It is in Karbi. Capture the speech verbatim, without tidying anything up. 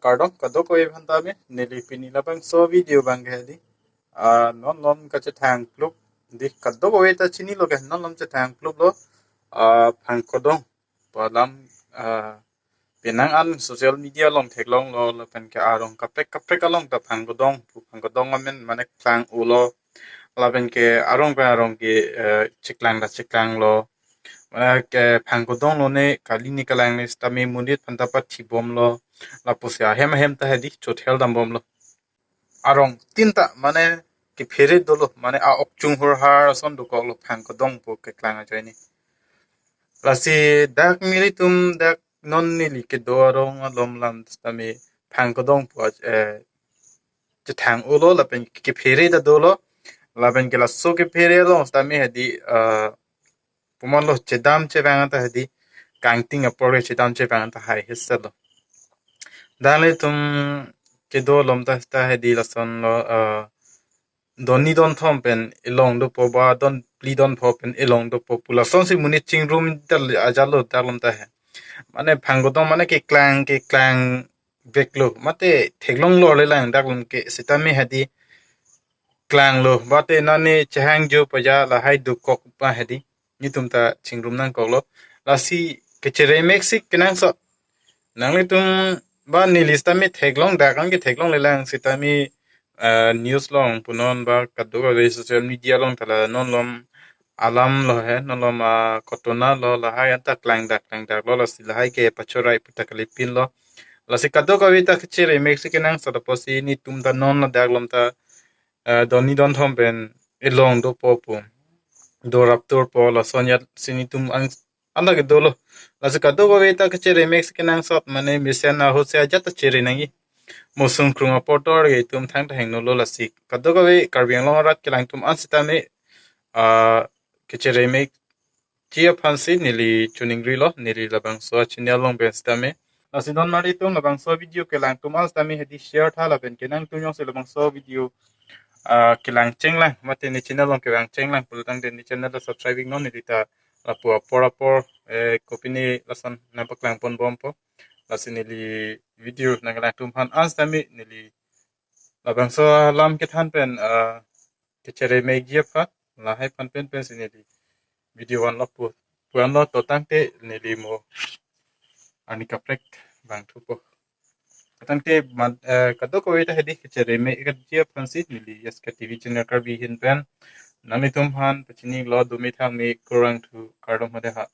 Kardom kadokave aphan tame, neli pini labangso video abang ke hedi. Ah, non lom kachethang plup. Di kadokave ta chinilo ke non lom chethang plup lo. Ah, Phangkodong pu alam, ah, penang an social media along theklonglo, lapen ke arong kaprek kaprek along ta Phangkodong pu, Phangkodong amen mane klang ulo. Lapen ke arong pen arong ke, eh, cheklang ta cheklanglo. Mane ke Phangkodong lone kali ne kalang ne sitame monit aphan ta pathibomlo. Lapusi ahem ahem ta hedi chothel dambomlo. Arong tin ta mane kephere dolo, mane a-ok chung hur har ason dokoklo Phangkodong pu keklang ajoine. Lasi dak nelitum dak non neli kedo arong alom lam sitame Phangkodong pu, eh, chethang ulo lapen kephere ta dolo. Lapen ke laso kephere along sitame hedi, eh, pumanlo chedam chevang ta hedi, kangting apor ke chedam chevang ta hai heselo. Dak nelitum kedo alom ta ta hedi lasonlo, eh, don ni don thom pen elong dopo ba don phli don pho pen elong dopo pu lasonsi monit chingrum dal ajalo dak lom ta he. Mane Phangkodong mane keklang keklang veklo, mate theklonglo le lang dak lom ke sitame hedi klanglo, mate nane chehangjo paja lahai dokok pa hedi. Nelitum ta chingrum nangkoklo. Lasi kachere mek si kenangsot. Nanglitum ba neli sitame theklong dak an ke theklongle lang sitame, eh, news along punon ba kadokave social media along ta la non lom alam lo he, non lom a kotona lo lahai an ta klangdak klangdaklo, lasi lahai ke pachorai pu ta kalipinlo. Lasi kadokave ta kachere mek si kenangsot apotsi nelitum ta non ladak lom ta, eh, don ni don thom pen elong dopo pu, do rapturpo lason ajatsi nelitum ang anda ke dolo. Lasi kadokave ta kachere mek si kenangsot mane mesen ahut si ajat ta chere nangji. Mo sungkrung apor tor ke itum thangta hingno lo, lasi kadokave Karbi Anglong arat kelang atum an sitame, ah, kachere mekji aphansi neli choningrilo, neli labangso channel along pen sitame. Lasi non mari itum labangso video kelang atum an sitame hedi share tha lapen ke nangtum jongsi labangso video, ah, kelang chenglang, mate ne channel along kelang chenglang pulo tangte ne channel ta subscribe iknon, neli ta lapu apor apor, eh, kopine lason nangpaklang ponbompo. Lasi neli video nangkelang atum aphan an sitame neli labangso alam kethan pen, ah, kachere mekji aphan lahai aphan pen pensi neli video vanlo pu, vanlo to tangte neli mo arni kaprek vangthupo. Tangte man, eh, kadokave ta hedi kachere mekji aphansi neli S K T V channel Karbi ahin pen nanglitum aphan pachinilo, dumi thangmi, kurvangthu, kardom hade ha.